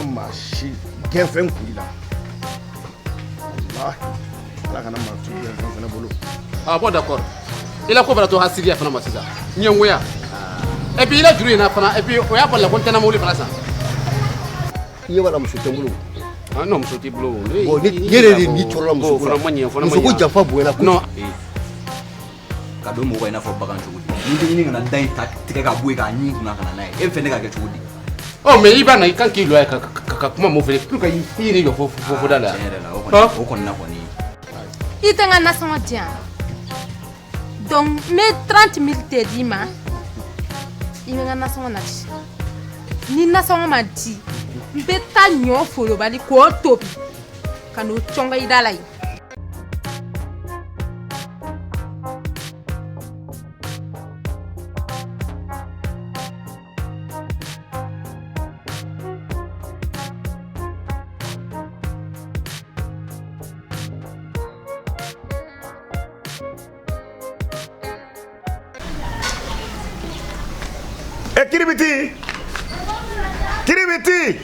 Kana maa si gɛnfɛn kun i la. Walahi, Ala kana maa si gɛnfɛn fana bolo. Ah bon, d'accord, i la ko bɛna to hasidiya fana ma sisan, ɲɛngoya, et puis i la juru in na fana, et puis o y'a bali la ko n tɛna mobili fana san. I ɲɛ b'a la, muso tɛ n bolo. Ah non, muso t'i bolo. Bon, ni yɛrɛ de ni tɔɔrɔla muso ko fana ma ɲɛ fana ma. Muso ko janfa bonyana kojugu. Non. Ka don mɔgɔ i n'a fɔ bagan cogo di? Ni tɛ ɲini kana da in ta tigɛ ka bɔ yen k'a ɲin kunna ka na n'a ye, e bɛ fɛ ne ka kɛ cogo di? Ɔ, mais i b'a na, i kan k'i lɔ yan ka kuma mun fɛ pour que i yɛrɛ jɔ fo da la. Tiɲɛ yɛrɛ la, o kɔni, o kɔni na kɔni. I tɛ n ka nasɔngɔ di yan, donc n bɛ 30 mille de d'i ma, i bɛ n ka nasɔngɔ nati. Ni nasɔngɔ ma di, n bɛ taa ɲɔ folobali k'o tobi ka n'o cɔngɔ i da la yen. E kiribiti, kiribiti,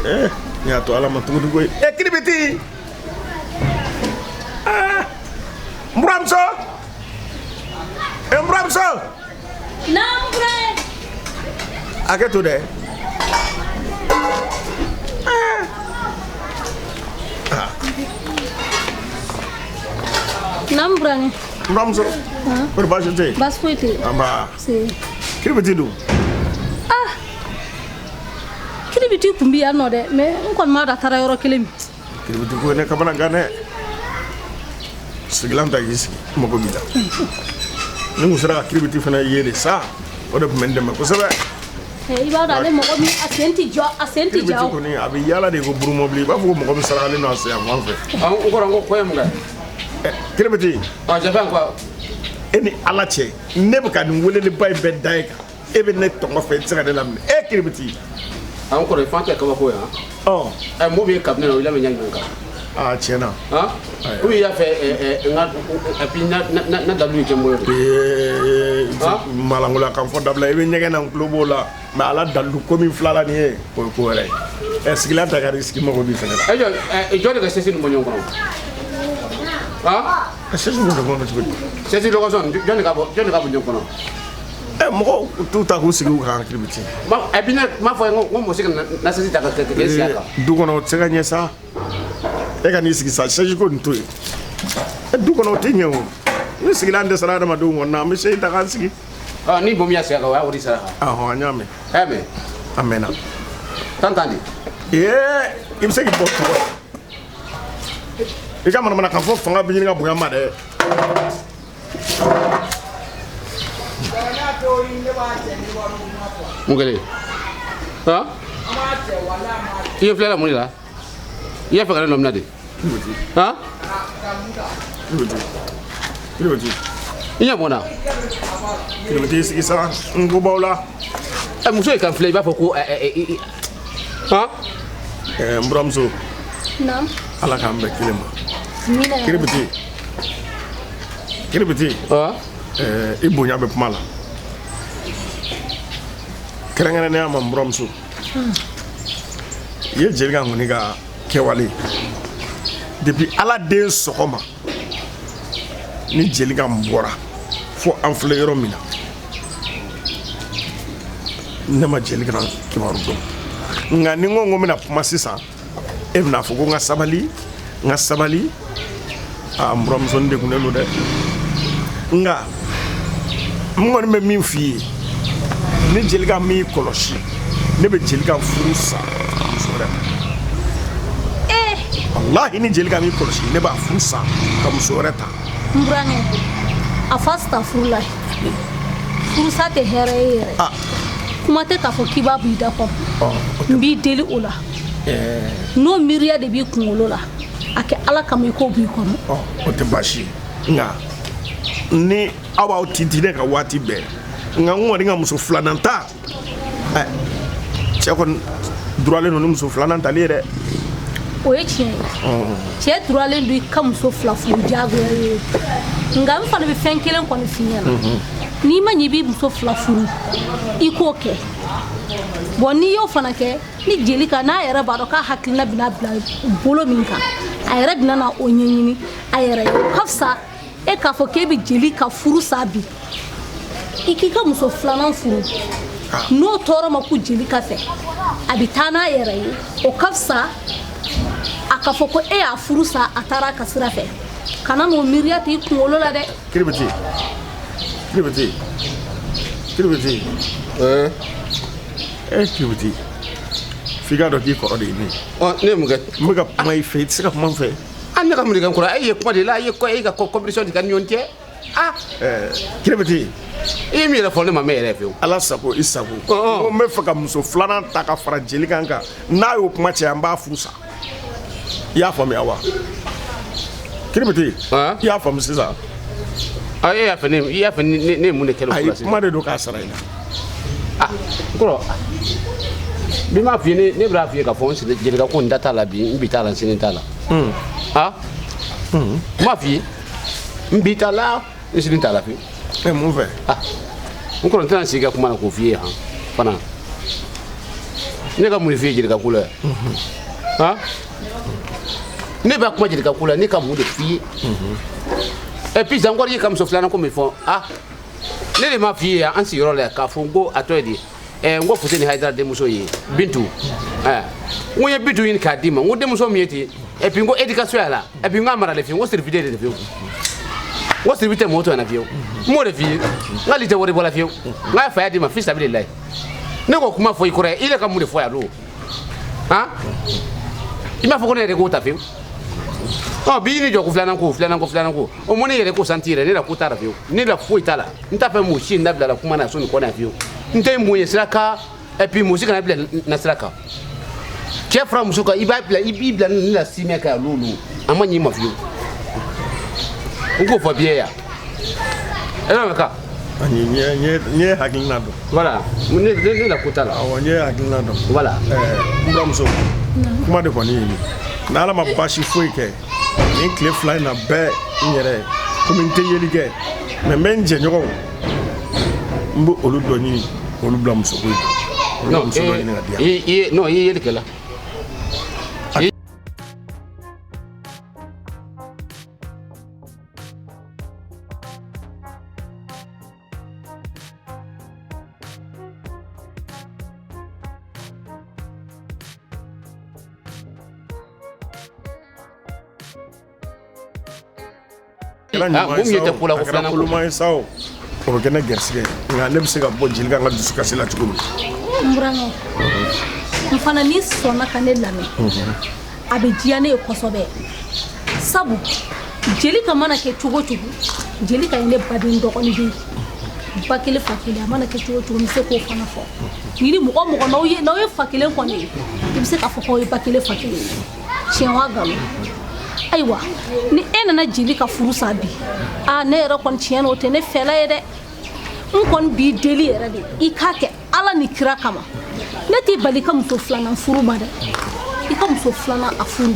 n y'a to Ala ma tuguni koyi. E kiribiti, ah, n buramuso, e n buramuso. Naamu, burankɛ. Hakɛ to dɛ. Ah. Naamu, burankɛ. N buramuso, kɔri baasi tɛ yen? Baasi foyi tɛ yen. Nba. Se. Kiribiti dun? Ah, kiribiti kun bi yan nɔ dɛ, mais n kɔni m'a dɔn a taara yɔrɔ kelen min. Kiribiti ko ye ne kamana gan dɛ. Sigilan ta k'i sigi, n mago b'i la. Ni kun sera ka kiribiti fana ye de sa, o de tun bɛ n dɛmɛ kosɛbɛ. I b'a dɔn ale mɔgɔ min, a sen tɛ jɔ, a sen tɛ Kiribiti ja o. kɔni, a bɛ yaala de ko burumɔbili, i b'a fɔ ko mɔgɔ min sarakalen don a sen yan fan fɛ. Ah, n kɔrɔ, n ko kɔɲɔ mun kɛ? Kiribiti. Ah, jafa quoi. E ni Ala cɛ, ne bɛ ka nin weleliba in bɛɛ da e kan, e bɛ ne tɔngɔ fɛ, i tɛ se ka ne laminɛ. E kiribiti. Ah, n kɔrɔ, fan tɛ kabako ye han. Ɔ. Ɛ, mɔgɔ min ye kabinɛ na, o lamɛn ɲɛ jumɛn kan? Aa, tiɲɛ na. Han, ou i y'a fɛ n ka, et puis na dalu ye cɛ n bolo de. Ee, malankola kan fɔ dabila, i bɛ ɲɛgɛn na, n tulo b'o la. Mais ala dalilu ko min filala nin ye, o ye ko wɛrɛ ye. Ɛ, sigilan ta ka di sigi, mago b'i fɛnɛ la. E jɔ, ɛ, jɔ de ka sɛsi nin bɔ ɲɔgɔn kɔnɔ han? Sɛsi bɔ ɲɔgɔn kɔnɔ cogo di? Sɛsi location, jɔn de ka bɔ, jɔn de ka bɔ ɲɔgɔn kɔnɔ? Ɛ, mɔgɔw t'u ta k'u sigi u kan, kiribiti. Ma, et puis ne m'a fɔ n ko mɔgɔ si kana na sɛsi ta ka kɛ sigi a kan. Du kɔnɔ, o tɛ se ka ɲɛ sa. E ka n'i sigi sa, sɛsi ko nin to yen. E, du kɔnɔ, o tɛ ɲɛ o. Ni sigilan dɛsɛra adamadenw kɔnɔ na, an bɛ sɛsi ta k'an sigi. Ɔ, ni mɔgɔ min y'a sigi a kan, o y'a wari sara. Ahɔn, an y'a mɛn. Ɛ, mɛn. A mɛnna. Tan tan de. Ee, i bɛ se k'i bɔ tɔgɔ, i ka manamanakan fɔ fanga bɛ ɲini ka bonya ma dɛ. Mun kɛlen han? I ye filɛ la mun de la? I y'a fɛ ka ne nɔ minɛ de han? Kiribiti. I ɲɛ bɔn na. Kiribiti, sigi sa, n ko b'aw la. Ɛ, muso ye kan filɛ, i b'a fɔ ko ɛ ɛ han. Ɛ, n buramuso. Naamu. Ala k'an bɛn kelen ma. Amina. Kiribiti, kiribiti. Ɛɛ, i bonya bɛ kuma la, kɛrɛnkɛrɛnnenya ma, n buramuso. I ye Jelika kɔni ka kɛwale depuis Ala den sɔgɔma ni Jelika bɔra fo an filɛ yɔrɔ min na, ne ma Jelika kibaru dɔn. Nka ni n ko n bɛna kuma sisan, e bɛna fɔ ko n ka sabali, n ka sabali. Aa, n buramuso, n degunnen don dɛ. Nka n kɔni bɛ min f'i ye, ni Jelika m'i kɔlɔsi, ne bɛ Jelika furu sa muso wɛrɛ ma. Walahi, ni Jelika m'i kɔlɔsi, ne b'a furu sa ka muso wɛrɛ ta. N burankɛ, a fa sitafurula, furusa tɛ hɛrɛ ye yɛrɛ. Kuma tɛ k'a fɔ k'i b'a bɔ i da kɔnɔ. N b'i deli o la, n'o miiriya de b'i kunkolo la, a kɛ Ala kama, i k'o b'i kɔnɔ. O tɛ baasi ye, nka ni aw b'aw tintin ne ka waati bɛɛ, nka n kɔni ka muso filanan ta, cɛ kɔni duralen don ni muso filanan tali ye dɛ. O ye tiɲɛ ye, cɛ duralen don i ka muso fila furu, diyagoya ye. Nka n fana bɛ fɛn kelen kɔni f'i ɲɛna. N'i ma ɲɛ i b'i muso fila furu, i k'o kɛ. Bon, n'i y'o fana kɛ, ni Jelika n'a yɛrɛ b'a dɔn k'a hakilina bɛna bila bolo min kan, a yɛrɛ bɛna na o ɲɛɲini a yɛrɛ ye. O ka fisa e k'a fɔ k'e bɛ Jelika furu sa bi, i k'i ka muso filanan furu, n'o tɔɔrɔ ma ku Jelika fɛ, a bɛ taa n'a yɛrɛ ye. O ka fisa a ka fɔ ko e y'a furu sa, a taara a ka sira fɛ. Kana n'o miiriya t'i kunkolo la dɛ. Kiribiti, kiribiti, kiribiti, e kiribiti, f'i k'a dɔn k'i kɔrɔ de ye ne ye. Ɔ, ne ye mun kɛ? N bɛ ka kuma i fɛ, i tɛ se ka kuma n fɛ. An ne ka mun de kɛ n kɔrɔ? E ye kuma de la, e ye e ka compétition de ka ni ɲɔgɔn cɛ. Ah. Kiribiti. I ye min yɛrɛ fɔ ne ma mɛn yɛrɛ fiyewu. Ala sago i sago. N ko n bɛ fɛ ka muso filanan ta ka fara Jelika kan. N'a y'o kuma caya, n b'a furu sa. I y'a faamuya wa? Kiribiti. I y'a faamu sisan? Ah, e y'a fɛ ne, i y'a fɛ ne ye mun de kɛ? Ayi, kuma de don k'a sara i la. Ah, n kɔrɔ, bi m'a f'i ye, ne bɛna f'i ye k'a fɔ n sigi Jelika ko n da t'a la bi, n bi t'a la, n sini t'a la. Ah, n m'a f'i ye, n bi t'a la, n sini t'a la fiyewu. E mun fɛ? Ah, n kɔrɔ, n tɛna sigi ka kuma na k'o f'i ye han fana. Ne ka mun de f'i ye Jelika ko la yan? Han, ne b'a kuma Jelika ko la, ne ka mun de f'i ye? Et puis encore, i ye ka muso filanan ko min fɔ, ah, ne de m'a f'i ye an sigiyɔrɔ la yan k'a fɔ n ko a tɔgɔ ye di, n ko Fuseni Hayidara denmuso ye Bintu, n ko n ye Bintu ɲini k'a d'i ma, n ko denmuso min ye ten, et puis n ko éducation y'a la, et puis n k'a maralen fiyewu, n ko sirifiden de fiyewu, n ko sirifi tɛ mɔgɔ to yan na fiyewu, n m'o de f'i ye, n k'ale tɛ wari bɔ la fiyewu, n k'a fa y'a d'i ma fi sabililayi. Ne k'o kuma fɔ i kɔrɔ ye, i yɛrɛ ka mun de fɔ yan don? Han, i m'a fɔ ko ne yɛrɛ k'o ta fiyewu. Ɔ, bi ni jɔ ko filanan ko, filanan ko, filanan ko, o mɔ ne yɛrɛ ko santi yɛrɛ, ne la ko t'a la fiyewu, ne la foyi t'a la. N t'a fɛ mɔgɔ si n dabila la kuma na so nin kɔnɔ yan fiyewu. N tɛ mun ye sira kan, et puis mɔgɔ si kana bila na sira kan. Cɛ fara muso kan, i b'a bila, i b'i bila ne la simɛ kan lulu, a ma ɲi i ma fiyewu. N k'o fɔ bi ye yan, e b'a mɛn ka. N ye hakilina dɔn. Voilà, ne la ko t'a la. Awɔ, n ye hakilina dɔn. Voilà. N buramuso, kuma de kɔni ye nin ye. N'Ala ma baasi foyi kɛ, nin tile fila in na bɛɛ n yɛrɛ komi n tɛ yeli kɛ, mais n bɛ n jɛɲɔgɔnw, n bɛ olu dɔ ɲini k'olu bila musoko in na. Non, muso dɔ ɲini ka di yan. Non, i ye yeli kɛ la. Kɛra ɲuman ye sa o, a kɛra koloma ye sa o, o bɛ kɛ ne garisigɛ ye, nka ne bɛ se ka bɔ Jelika ka dusukasi la cogo min. N burankɛ, n fana n'i sɔnna ka ne lamɛn, a bɛ diya ne ye kosɛbɛ, sabu Jelika mana kɛ cogo cogo, Jelika ye ne baden dɔgɔnin de ye, ba kelen fa kelen. A mana kɛ cogo cogo, n bɛ se k'o fana fɔ. Ni ni mɔgɔ mɔgɔ n'aw ye fa kelen kɔni ye, i bɛ se k'a fɔ k'aw ye ba kelen fa kelen ye, tiɲɛ wa nkalon? Ayiwa, ni e nana Jelika furu sa bi, aa, ne yɛrɛ kɔni, tiɲɛ na, o tɛ ne fɛla ye dɛ. N kɔni b'i deli yɛrɛ de, i k'a kɛ Ala ni kira kama. Ne t'i bali i ka muso filanan furu ma dɛ. I ka muso filanan a furu,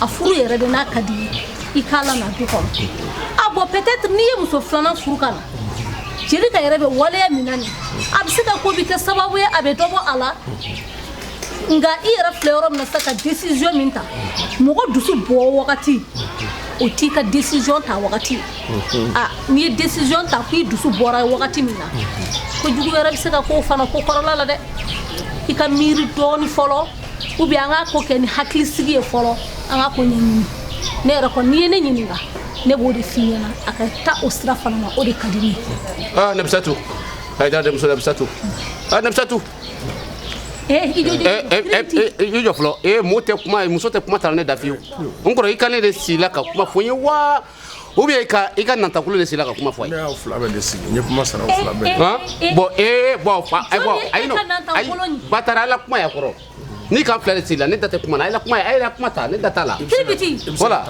a furu yɛrɛ de, n'a ka di ye, i k'a la na du kɔnɔ. A bon, peut-être n'i ye muso filanan furu ka na, Jelika yɛrɛ bɛ waleya min na nin, a bɛ se ka ko bi kɛ sababu ye, a bɛ dɔ bɔ a la. Nka i yɛrɛ filɛ yɔrɔ min na sisan, ka décision min ta, mɔgɔ dusu bɔ wagati, o t'i ka décision ta wagati ye. A n'i ye décision ta k'i dusu bɔra wagati min na, kojugu wɛrɛ bɛ se ka k'o fana ko kɔrɔla la dɛ. I ka miiri dɔɔni fɔlɔ, ou bien an k'a ko kɛ ni hakilisigi ye fɔlɔ, an k'a ko ɲɛɲini. Ne yɛrɛ kɔni, n'i ye ne ɲininka, ne b'o de f'i ɲɛna, a ka taa o sira fana ma, o de ka di ne ye. Ah, Nabisatu, Hayidara denmuso Nabisatu, ah, Nabisatu. I jɔ. I jɔ fɔlɔ. E mɔgɔ tɛ kuma, muso tɛ kuma tara ne da fiyewu. N kɔrɔ, i ka ne de sigi la ka kuma fɔ n ye wa, ou bien i ka nantakulu de sigi la ka kuma fɔ a ye? Ne y'aw fila bɛɛ de sigi, n ye kuma sara aw fila bɛɛ. Han, bon, bon, fa, bon, ayi, non, ayi, Batara, ala kuma ya kɔrɔ. N'i ka fila de sigi la, ne da tɛ kuma na. A ye la kuma, a ye la kuma ta, ne da t'a la. Kiribiti. Voilà,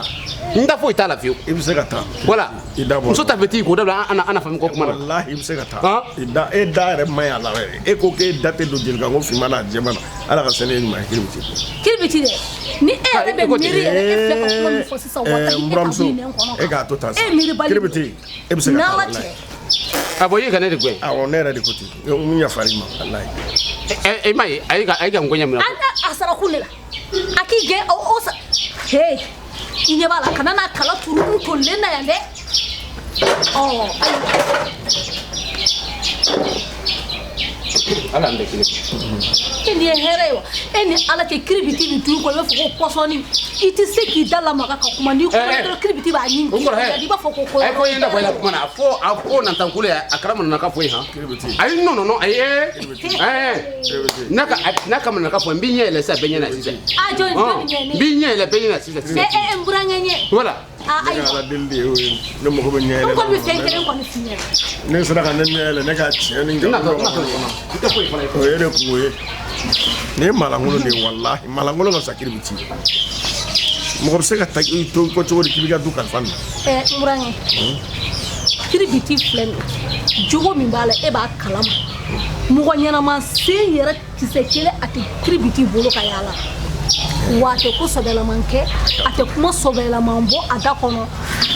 n da foyi t'a la fiyewu. I bɛ se ka taa. Voilà. I da bɔ. Muso ta fɛ t'i k'o dabila, an na faamu ko kuma na. Walahi, i bɛ se ka taa. I da, e da yɛrɛ man ɲi a la yɛrɛ. E ko k'e da tɛ don Jelika ko finman n'a jɛman na. Ala ka sɛnɛ ye ɲuman ye, Kiribiti. Kiribiti dɛ, ni e yɛrɛ bɛ miiri yɛrɛ, e filɛ ka kuma min fɔ sisan, walahi, n e ka buramuso, b'i nɛn kɔnɔ. E k'a to tan sa. E miiribali. Kiribiti, e bɛ se ka taa. N'Ala walahi. cɛ. A bɔ i ye ka ne de gɛn. Awɔ, ne yɛrɛ de ko ten, n yafar'i ma walayi. E ma ye, a ye ka n gɛn minɛ. A sara kun de la a k'i gɛn o sa. He, i ɲɛ b'a la, kana n'a kala turu n tolilen na yan dɛ. Ɔ ayiwa. Ala an bɛɛ kelen. E nin ye hɛrɛ ye wa? E ni Ala cɛ, kiribiti bɛ du kɔnɔ, i b'a fɔ ko pɔsɔni. I tɛ se k'i da lamaga ka kuma. N'i kuma dɔrɔn, kiribiti b'a ɲin N kɔrɔ. k'i i b'a fɔ ko A ye ko ye, n da bɔ i la kuma na. A fɔ nantankolo ye, a kɛra manamana ka fɔ ye han. Ayi, non non non, ayi, ɛɛ n'a ka manamana ka fɔ, n b'i ɲɛ yɛlɛ sisan, bɛɛ ɲɛ na sisan. A jɔn jɔn ɲɛ ne? N b'i ɲɛ yɛlɛ, bɛɛ ɲɛ na sisan sisan. E e, n burankɛ ɲɛ. Voilà. A Ne ka ayiwa. Ala deli de y'o ye, ne mago bɛ ɲɛ N yɛlɛ. kɔni bɛ fɛn kelen kɔni f'i ɲɛna. Ne sera ka ne ɲɛ yɛlɛ, ne ka tiɲɛ ni N natɔ, nkalon n natɔ, n tɛ foyi fana ye. o ye de kungo ye. Nin ye malankolon de ye, walahi, malankolon ka fisa kiribiti ye. Mɔgɔ bɛ se ka ta i to i kɔ cogo di k'i b'i ka du kalifa nin na? Ɛ, n burankɛ, kiribiti filɛ nin ye, jogo min b'a la, e b'a kalama. Mɔgɔ ɲɛnama sen yɛrɛ kisɛ kelen a tɛ kiribiti bolo ka yaala wa. A tɛ ko sɔbɛlaman kɛ, a tɛ kuma sɔbɛlaman bɔ a da kɔnɔ.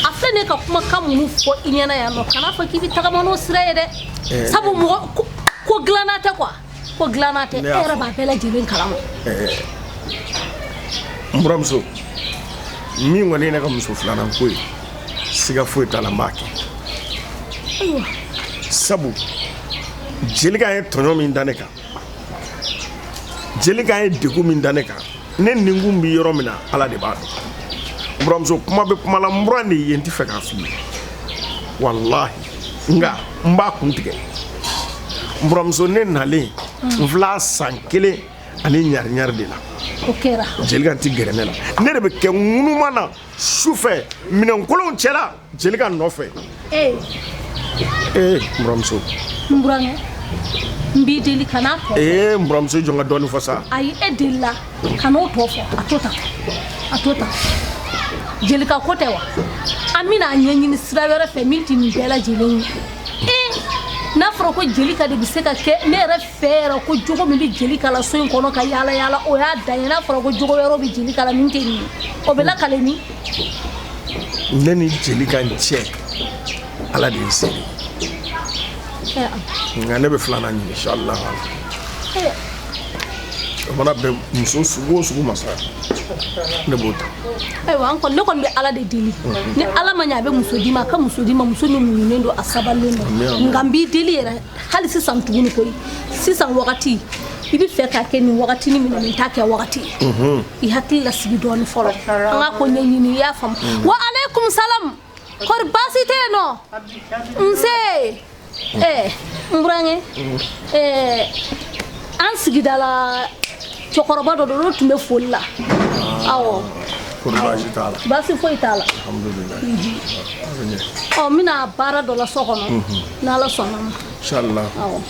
A filɛ nin ye ka kumakan minnu fɔ i ɲɛna yan nɔ, kana fɔ k'i bɛ tagama n'o sira ye dɛ, sabu mɔgɔ ko dilanna tɛ quoi, ko dilanna tɛ. Ne E y'a yɛrɛ fɔ. b'a bɛɛ lajɛlen kalama. N buramuso, min kɔni ye ne ka muso filanan ko ye, siga foyi t'a la, n b'a kɛ. Ayiwa. Sabu Jelika ye tɔɲɔ min da ne kan, Jelika ye degun min da ne kan, ne ninkun bɛ yɔrɔ min na, Ala de b'a dɔn. N buramuso, kuma bɛ kuma la, n buran de ye, n tɛ fɛ k'a f'i ye walahi, nka n b'a kun tigɛ. N buramuso, ne nalen n filɛ san kelen ani ɲari ɲari de la. O kɛra. Jelika ti gɛrɛ ne la, ne de bɛ kɛ ŋunuma na su fɛ minɛnkolonw cɛla Jelika nɔfɛ. Ee. Ee, n buramuso. N burankɛ, n b'i deli, kan'a tɔ. Ee, n buramuso, jɔn ka dɔɔnin fɔ sa. Ayi, e delila, kan'o tɔ fɔ. A to tan, a to tan. Jelika ko tɛ wa? An bɛna a ɲɛɲini sira wɛrɛ fɛ min tɛ nin bɛɛ lajɛlen ye. Ee, n'a fɔra ko Jelika de bɛ se ka kɛ ne yɛrɛ fɛ yɛrɛ, ko jogo min bɛ Jelika la so in kɔnɔ ka yaala yaala, o y'a dan ye. N'a fɔra ko jogo wɛrɛw bɛ Jelika la min tɛ nin ye, o bɛ lakale min? Ne ni Jelika n cɛ, Ala de ye se. Ɛ. Nka ne bɛ filanan ɲini, inshallah. Ɛ. O mana bɛn muso sugu o sugu ma sa, ne b'o ta. Ayiwa, an kɔni, ne kɔni bɛ Ala de deli, ni Ala ma ɲɛ, a bɛ muso d'i ma, a ka muso d'i ma, muso min muɲunen don, a sabalilen don. Amin, amin. Nka n b'i deli yɛrɛ hali sisan tuguni koyi, sisan wagati i bɛ fɛ k'a kɛ nin wagatinin min na, nin t'a kɛ wagati ye. I hakili lasigi dɔɔni fɔlɔ, an ka ko ɲɛɲini, i y'a faamu? Wa aleykum salam, kɔri baasi tɛ yen nɔ? Nse. Ɛɛ, n burankɛ, ɛɛ, an sigidala cɛkɔrɔba dɔ don, o tun bɛ foli la, awɔ. Kɔri baasi t'a la? Baasi foyi t'a la. Alhamdulilayi, a bɛ ɲɛ. Ɔ, n bɛna baara dɔ la so kɔnɔ, n'Ala sɔnna ma. Inshallah. Awɔ.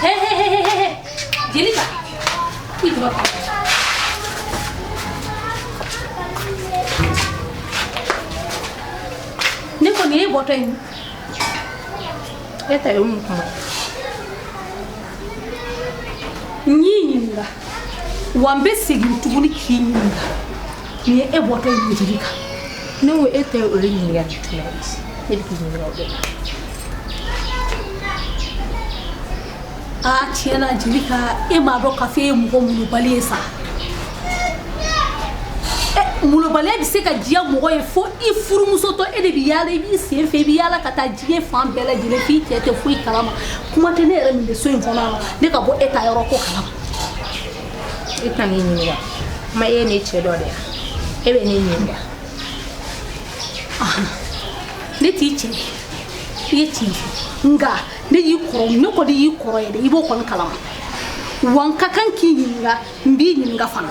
He he he he he, Jelika, i jɔ. Ne kɔni ye bɔtɔ ye. E ta ye mun kuma? N y'i ɲininka wa, n bɛ segin tuguni k'i ɲininka, nin ye e bɔtɔ ye, Jelika? Ne ko e ta ye olu ɲininkali jumɛn ye? Ne bɛ k'i ɲininka o de la. Aa, tiɲɛ na Jelika, e m'a dɔn k'a fɔ e ye mɔgɔ molobali ye sa. Ɛ, molobaliya bɛ se ka diya mɔgɔ ye fo i furumuso tɔ, e de bɛ yaala, i b'i sen fɛ, i bɛ yaala ka taa diɲɛ fan bɛɛ lajɛlen f'i cɛ tɛ foyi kalama. Kuma tɛ ne yɛrɛ min bɛ so in kɔnɔ yan nɔ, ne ka bɔ e ta yɔrɔ ko kalama. E tɛna ne ɲininka kuma, e ye ne cɛ dɔ de ye, e bɛ ne ɲininka. Ne t'i cɛ ye, i ye tiɲɛ fɔ, nka ne y'i kɔrɔ, ne kɔni y'i kɔrɔ ye dɛ, i b'o kɔni kalama wa. N ka kan k'i ɲininka, n b'i ɲininka fana.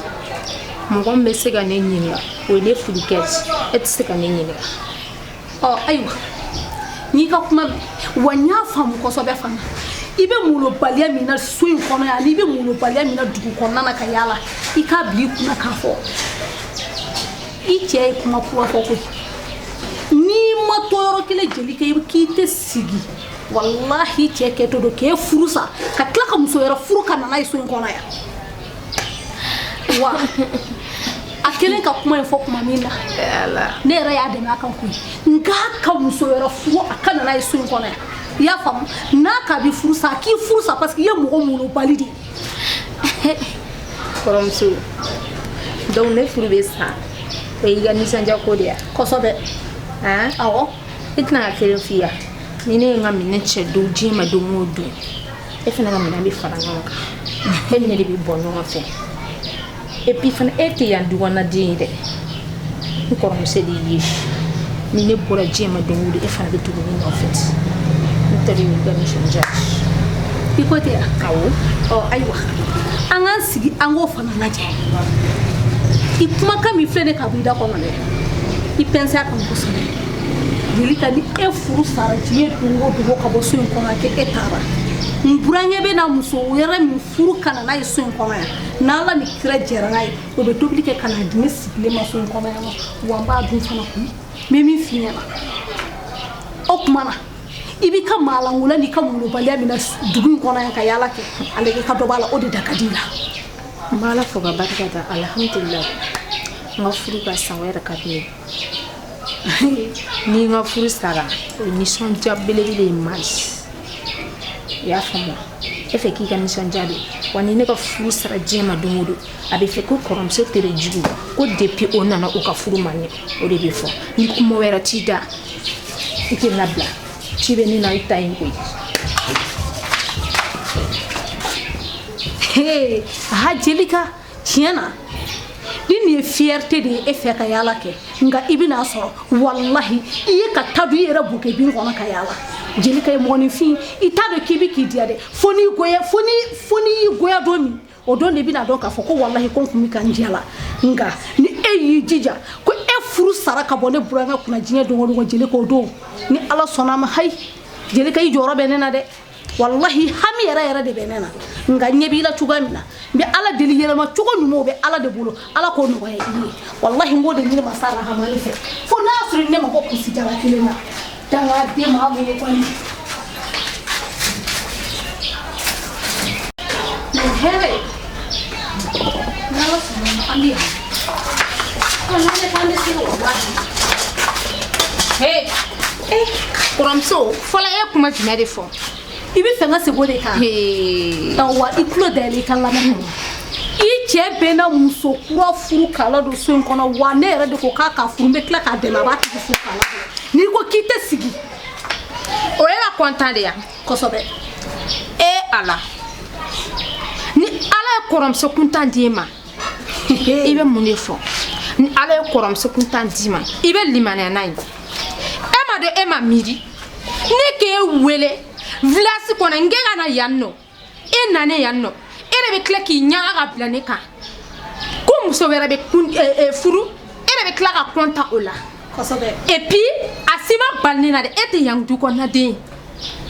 Mɔgɔ min bɛ se ka ne ɲininka, o ye ne furukɛ ye. E tɛ se ka ne ɲininka. Ɔ ayiwa. N'i ka kuma mɛn wa n y'a faamu kosɛbɛ fana. I bɛ molobaliya min na so in kɔnɔ yan ani i bɛ molobaliya min na dugu kɔnɔna na ka yaala, i k'a bila i kunna k'a fɔ i cɛ ye kuma kura fɔ koyi. N'i ma to yɔrɔ kelen Jelika k'i tɛ sigi, walahi cɛ kɛtɔ don k'e furu sa ka tila ka muso wɛrɛ furu ka na n'a ye so in kɔnɔ yan. Wa a kɛlen ka kuma in fɔ tuma min na, ne yɛrɛ y'a dɛmɛ a kan koyi. N k'a ka muso wɛrɛ furu a ka na n'a ye so in kɔnɔ yan, i y'a faamu? N'a k'a bɛ furu sa, a k'i furu sa, parce que i ye mɔgɔ molobali de ye. Kɔrɔmuso, donc ne furu bɛ sa, o y'i ka nisɔndiya ko de ye? Kosɛbɛ. Han? Awɔ. Ne tɛna ka kelen f'i ye, ni ne ye n ka minɛn cɛ don diɲɛ ma don o don, e fana ka minɛn bɛ fara ɲɔgɔn kan, e ni ne de bɛ bɔ ɲɔgɔn fɛ. Et puis fana, e tɛ yan dukɔnɔden ye dɛ, n kɔrɔmuso de y'i ye. Ni ne bɔra diɲɛ ma don o don, e fana bɛ tugu ne nɔfɛ ten. Ne tɛ de y'u ka nisɔndiya. I ko ten wa? Awɔ. Ɔ ayiwa, an k'an sigi an k'o fana lajɛ. I kumakan min filɛ ne ka bɔ i da kɔnɔ dɛ, i pɛnsɛ a kan kosɛbɛ. Jelika, ni e furu sara diɲɛ don o don ka bɔ so in kɔnɔ k'e e taara, n burankɛ bɛ na muso wɛrɛ min furu ka na n'a ye so in kɔnɔ yan, n'Ala ni kira jɛra n'a ye, o bɛ tobili kɛ ka n'a di ne sigilen ma so in kɔnɔ yan nɔ, wa n b'a dun fana koyi. N bɛ min f'i ɲɛna, o tuma na i b'i ka maalangola n'i ka molobaliya min na dugu in kɔnɔ yan ka yaala kɛ, ale i ka dɔ b'a la, o de da ka di i la. N b'Ala fo ka barika da, alihamudulilayi. N ka furu ka san, o yɛrɛ ka di ne ye. Ni n ka furu sara, o ye nisɔndiya belebele ye. Ma i y'a faamu? E fɛ k'i ka nisɔndiya don wa. Ni ne ka furu sara diɲɛ ma don o don, a bɛ fɛ ko kɔrɔmuso tere jugu, ko depuis o nana o ka furu ma ɲɛ, o de bɛ fɔ. Ni kuma wɛrɛ t'i da, i tɛ labila ci bɛ ne na, i ta yen koyi. Hey, aha Jelika, tiɲɛ na ni nin ye fierté de ye e fɛ ka yaala kɛ, nka i bɛna sɔrɔ walahi i ye ka ta don i yɛrɛ bokɛ bin kɔnɔ ka yaala. Jelika ye mɔgɔninfin, i t'a dɔn k'i bɛ k'i diya dɛ, fo n'i goya, fo n'i y'i goya don min, o don de bɛna dɔn k'a fɔ ko walahi ko n kun bɛ ka n diya la. Nka ni e y'i jija ko e furu sara ka bɔ ne burankɛ kunna diɲɛ don o don, Jelika, o don ni Ala sɔnna a ma, hayi Jelika, i jɔyɔrɔ bɛ ne na dɛ. Walahi hami yɛrɛ yɛrɛ de bɛ ne na, nka ɲɛ b'i la cogoya min na, n bɛ Ala deli, yɛlɛma cogo ɲuman o bɛ Ala de bolo, Ala k'o nɔgɔya i ye. Walahi n b'o de ɲini masa rahamani fɛ, fo n'a y'a sɔrɔ ne ma bɔ kunsijala kelen na, dangaden maa bolo kɔni. Nin hɛrɛ n'Ala sɔnna ma, an bɛ yan n'an bɛ taa, an bɛ se walahi. Hey, kɔrɔmuso, fɔlɔ e ye kuma jumɛn de fɔ? I bɛ fɛ n ka segin o de kan. Hey. Wa i tulo dayɛlɛ i ka lamɛn. I cɛ bɛ na muso kura furu k'a ladon so in kɔnɔ, wa ne yɛrɛ de ko k'a ka furu, n bɛ tila k'a dɛmɛ, a b'a tigi furu k'a ladon. N'i ko k'i tɛ sigi. O ye ka kɔntan de yan. Kosɛbɛ. E Ala, ni Ala ye kɔrɔmuso kuntan d'i ma, i bɛ mun de fɔ? Ni Ala ye kɔrɔmuso kuntan d'i ma, i bɛ limaniya n'a ye. E ma dɔn, e ma miiri ne k'e wele village kɔnɔ n k'e ka na yan nɔ, e nanen yan nɔ, e de bɛ tila k'i ɲaga ka bila ne kan ko muso wɛrɛ bɛ kun furu, e de bɛ tila ka kɔntan o la. Kosɛbɛ. Et puis a si ma bali ne na dɛ, e tɛ yan du kɔnɔna den ye.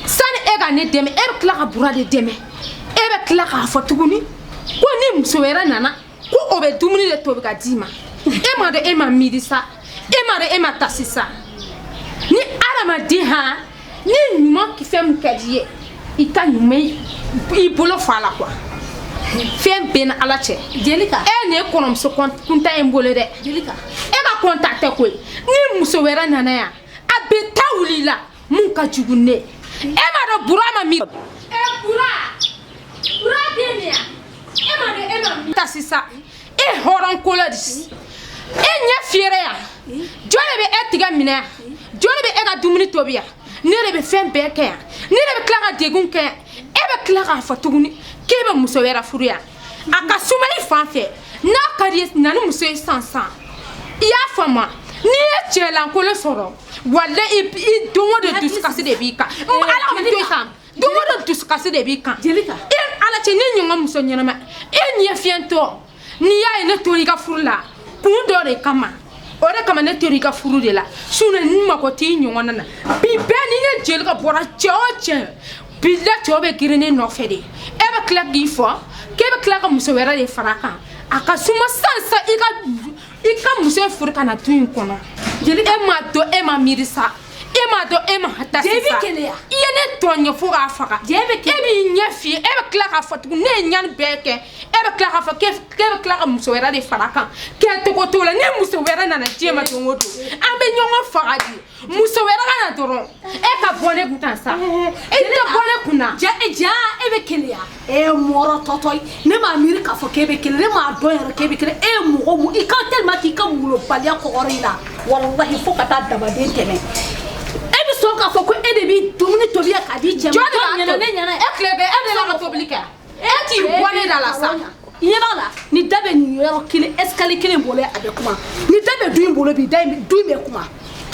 Sani e ka ne dɛmɛ, e bɛ tila ka Bura de dɛmɛ. E bɛ tila k'a fɔ tuguni ko ni muso wɛrɛ nana ko o bɛ dumuni de tobi ka d'i ma. E ma dɔn, e ma miiri sa, e ma dɔn, e ma tasi sa. Ni adamaden han ni ɲuman fɛn min ka di i ye, i ka ɲuman i bolo fa la quoi. Fɛn bɛɛ ni Ala cɛ. Jelika. E nin ye kɔrɔmuso kuntan ye n bolo dɛ. Jelika. E ka kɔntan tɛ koyi. Ni muso wɛrɛ nana yan, a bɛ taa wuli la mun ka jugu ne ye. E ma dɔn Bura ma miiri. E Bura, Bura den nin yan. E ma dɔn, e ma miiri. Ta sisan, e hɔrɔn kolo de. E ɲɛ fiyɛrɛ yan. Jɔn de bɛ e tigɛ minɛ yan? Jɔn de bɛ e ka dumuni tobi yan? Ne de bɛ fɛn bɛɛ kɛ yan. Ne de bɛ tila ka degun kɛ yan. E bɛ tila k'a fɔ tuguni k'e bɛ muso wɛrɛ furu yan. A ka suma i fan fɛ. N'a ka di ye, na ni muso ye sisan sisan. I y'a faamu? N'i ye cɛlankolon sɔrɔ, walayi i don o don dusukasi de b'i kan. Ala ka to yen tan. Don o don dusukasi de b'i kan. Jelika. E Ala cɛ, ne ɲɔgɔn muso ɲɛnama, e ɲɛ fiyɛntɔ. N'i y'a ye ne tora i ka furu la, kun dɔ de kama. O de kama ne tora i ka furu de la. Sinon n mako t'i ɲɔgɔn na. Bi bɛɛ Ni ne Jelika bɔra cɛ o cɛ, bila cɛw bɛ girin ne nɔfɛ de. E bɛ tila k'i fɔ k'e bɛ tila ka muso wɛrɛ de fara a kan. A ka suma sisan sisan i ka muso in furu ka na du in kɔnɔ. Jelika, e m'a dɔn, e ma miiri sa. E m'a dɔn, e ma taa sisan. I ye ne tɔɲɔ fo k'a faga. E b'i ɲɛ f'i ye, e bɛ tila k'a fɔ tuguni ne ye ɲani bɛɛ kɛ. E bɛ tila k'a fɔ k'e bɛ tila ka muso wɛrɛ de fara a kan. Kɛcogo t'o la, ni muso wɛrɛ nana diɲɛ ma don o don, an bɛ ɲɔgɔn faga de. Muso wɛrɛ ka na dɔrɔn, e ka bɔ ne kun tan sa. E tɛ bɔ ne kun na. Ja e bɛ keleya. E ye mɔrɔ tɔtɔ ye. Ne m'a miiri k'a fɔ k'e bɛ keleya. Ne m'a dɔn yɛrɛ k'e bɛ keleya. E ye mɔgɔ mun, i ka tellement k'i ka molobaliya kɔgɔra i la. Walahi fo ka taa dabaden tɛmɛ. E bɛ sɔn k'a fɔ ko e de b'i dumuni tobi yan k'a di cɛ ma. Jɔn de b'a tobi? E tile bɛɛ e de la ka tobili kɛ. E t'i bɔ ne da la sa. I ɲɛ b'a la, ni da bɛ nin yɔrɔ kelen escalier kelen bolo a bɛ kuma. Ni da bɛ du in bolo bi, da in du in bɛ kuma.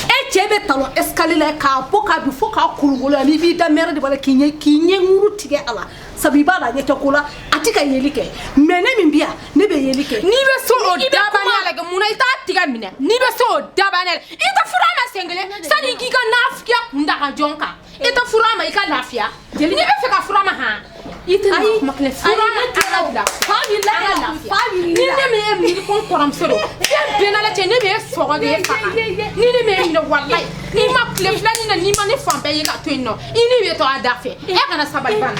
E cɛ bɛ talon escalier la k'a bɔ k'a bin fo k'a kolongolo yan, n'i b'i da mɛrɛ de b'a la k'i ɲɛ ŋuru tigɛ a la. Sabu i b'a dɔn a ɲɛ tɛ ko la, a tɛ ka yeli kɛ. Mais ne min bɛ yan, ne bɛ yeli kɛ. N'i bɛ se o dabaniya la kɛ, munna i t'a tigɛ minɛ? N'i bɛ se o dabaniya la, i tɛ furu a ma sen kelen sani i k'i ka nafigiya kun da ka jɔn kan. I tɛ furu a ma, i ka lafiya. N'i bɛ fɛ ka furu a ma han, i tɛ na kuma kelen furu a ma, ala lafiya. Fa b'i la. Ni ne m'e miiri ko n kɔrɔmuso don, fɛn bɛɛ n'Ala cɛ, ne b'e sɔgɔ k'e faga. Ni ne m'e minɛ walayi, n'i ma tile filanin na, n'i ma ne fan bɛɛ ye ka to yen nɔ, i ni bɛ to a da fɛ. E kana sabali bana.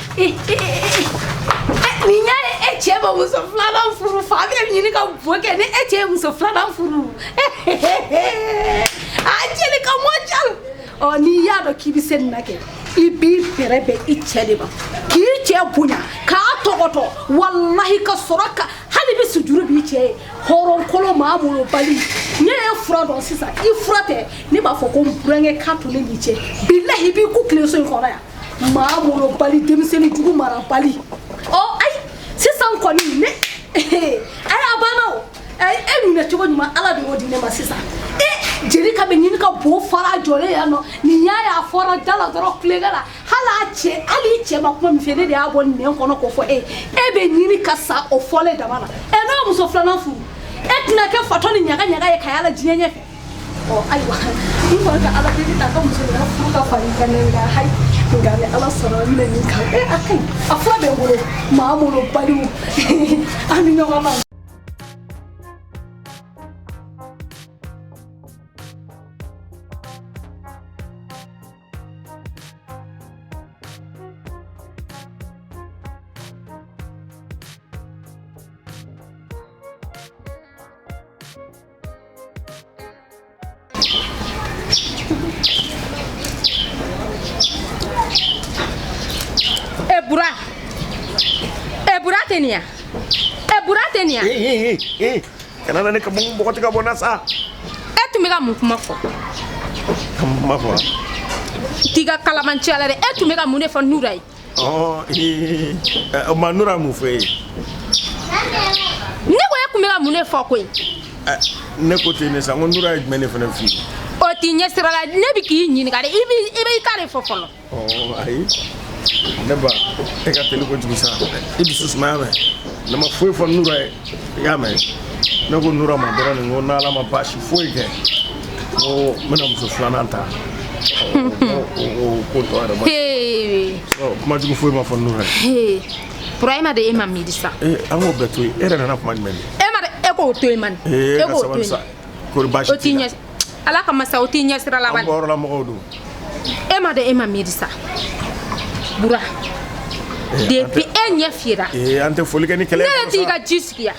Nin y'a ye e cɛ ma muso filanan furu, fa bɛ ɲini ka bo kɛ ni e cɛ ye muso filanan furu. A Jelika mɔjal. Ɔ n'i y'a dɔn k'i bɛ se nin na kɛ, i b'i bɛrɛ bɛn i cɛ de ma, k'i cɛ bonya, k'a tɔgɔtɔ, walahi ka sɔrɔ ka hali bi sujuru b'i cɛ ye. Hɔrɔnkolo maa molobali, ne ye fura dɔn sisan, i fura tɛ, ne b'a fɔ ko n burankɛ k'a to ne n'i cɛ, bilahi i b'i ku tilenso in kɔnɔ yan. Maa molobali, denmisɛnnin jugu marabali. Ɔ ayi sisan kɔni ne ayi a banna o. E minɛ cogo ɲuman Ala de y'o di ne ma sisan. E Jelika bɛ ɲini ka bo fara jɔlen yan nɔ, nin y'a ye a fɔra da la dɔrɔn kulenkɛ la, hali a cɛ, hali i cɛ ma kuma min fɛ, ne de y'a bɔ nɛn kɔnɔ k'o fɔ e ye. E bɛ ɲini ka sa o fɔlen dama na. Ɛ n'o ye muso filanan furu, e tɛna kɛ fatɔ ni ɲaga ɲaga ye ka yala diɲɛ ɲɛfɛ. Ɔ ayiwa, n kɔni ka Ala deli ta ka muso wɛrɛ furu ka fara i kan dɛ, nka hayi, nka ni Ala sɔnna n bɛna nin kan. E a ka ɲi, a fura bɛ n bolo, maa molobaliw, an bɛ ɲɔgɔn na. E Bura, e Bura tɛ nin ya? E Bura tɛ nin ya? Ee, kana na ne ka mun bɔgɔti ka bɔ n na sa. E tun bɛ ka mun kuma fɔ? Ka mun kuma fɔ? T'i ka kalamanciya la dɛ, e tun bɛ ka mun de fɔ Nura ye? Ɔ ee, o ma Nura mun fɔ e ye? Ne ko e tun bɛ ka mun de fɔ koyi? Ne ko ten de sa, n ko Nura ye jumɛn de fana f'i ye? O t'i ɲɛ sira la, ne bɛ k'i ɲininka de, i bɛ i ta de fɔ fɔlɔ. Ɔ ayi, ne ba, e ka teli kojugu sa, i dusu sumaya mɛ. Ne ma foyi fɔ Nura ye, i y'a mɛn? Ne ko Nura ma dɔrɔn de, n ko n'Ala ma baasi foyi kɛ, n ko n bɛna muso filanan ta. O ko tɔ yɛrɛ ma. Kuma jugu foyi ma fɔ Nura ye. Burahima de e ma miiri sa. Ee, an k'o bɛɛ to yen, e yɛrɛ nana kuma jumɛn de? E ma e k'o to yen man. E ka sabali sa. Kori baasi t'i la. Ala kama sa, o t'i ɲɛ sira laban. An bɔyɔrɔla mɔgɔw don. E ma dɔn e ma miiri sa. Bura. Depuis e ɲɛ fiyera. Ee, an tɛ foli kɛ ni kɛlɛ ye. Ne de t'i ka ji sigi yan.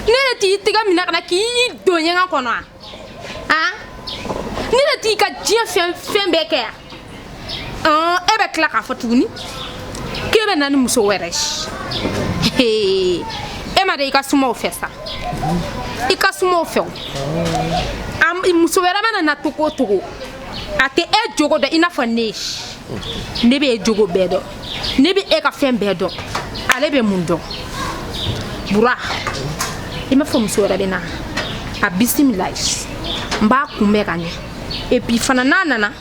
Ne de t'i tɛgɛ minɛ ka na k'i don ɲɛgɛn kɔnɔ wa? Han? Ne de t'i ka diɲɛ fɛn bɛɛ kɛ yan. E bɛ tila k'a fɔ tuguni k'e bɛ na ni muso wɛrɛ ye. E ma dɔn i ka suma o fɛ sa. I ka suma o fɛ o. Muso wɛrɛ mana na togo o togo, a tɛ e jogo dɔn i n'a fɔ ne ye. Ne bɛ e jogo bɛɛ dɔn. Ne bɛ e ka fɛn bɛɛ dɔn. Ale bɛ mun dɔn? Bura, i m'a fɔ muso wɛrɛ bɛ na. A bisimila n b'a kunbɛn ka ɲɛ. Et puis fana n'a nana,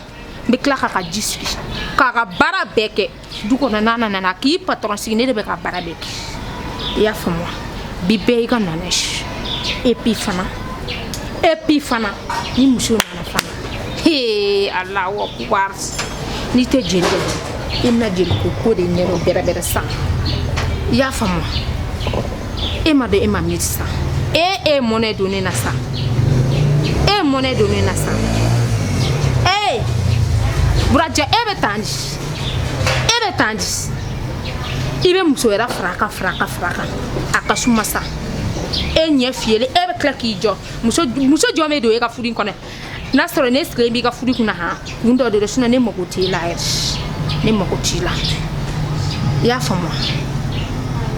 n bɛ tila k'a ka ji sigi, k'a ka baara bɛɛ kɛ du kɔnɔ. N'a nana k'i patron sigi, ne de bɛ ka baara bɛɛ kɛ. I y'a faamu wa? Bi bɛɛ y'i ka nana ye. Et puis fana ni muso nana fana, hee Alahu akubar. N'i tɛ jeli dɔn, i bɛna jeliko ko de ɲɛdɔn bɛrɛbɛrɛ sisan. I y'a faamu wa? E ma dɔn, e ma miiri sisan. E ye mɔnɛ don ne na sisan. E ye mɔnɛ don ne na sisan. Ee! Burajɛ, e bɛ tan di. E bɛ tan di. I bɛ muso wɛrɛ fara a kan, fara a kan, fara a kan. A ka suma sa. E ɲɛ fiyɛlen, e bɛ tila k'i jɔ. Muso jɔn bɛ don e ka furu in kɔnɔ? N'a sɔrɔ ne sigilen b'i ka furu kunna han, kun dɔ de don, sinon ne mago t'e la yɛrɛ. Ne mago t'i la. I y'a faamu wa?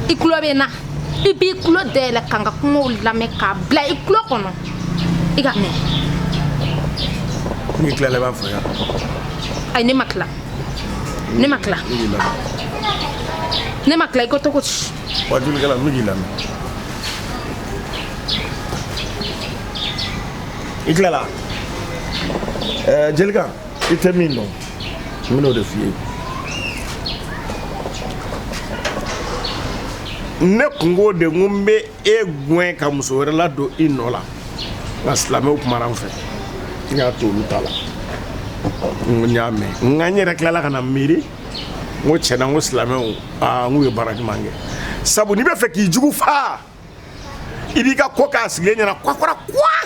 I tulo bɛ n na. I b'i tulo dayɛlɛ ka n ka kumaw lamɛn k'a bila i tulo kɔnɔ. I ka mɛn. N'i tilala, i b'a fɔ yan. Ayi, ne ma tila. Ne ma tila. Ne k'i lamɛn. Ne ma tila, i ko cogo di? Wajulikɛla, n bɛ k'i lamɛn. I tilala? Ɛɛ, Jelika, i tɛ min dɔn, n bɛn'o de f'i ye. Ne kun ko de, n ko n bɛ e gɛn ka muso wɛrɛ ladon i nɔ la, nka silamɛw kumara n fɛ, n y'a to olu ta la. N ko n y'a mɛn, nka n yɛrɛ tilala ka na miiri, n ko tiɲɛ na, n ko silamɛw, aa, n k'u ye baara ɲuman kɛ, sabu n'i bɛ fɛ k'i jugu faa, i b'i ka ko k'a sigilen ɲɛna kwakura kwa.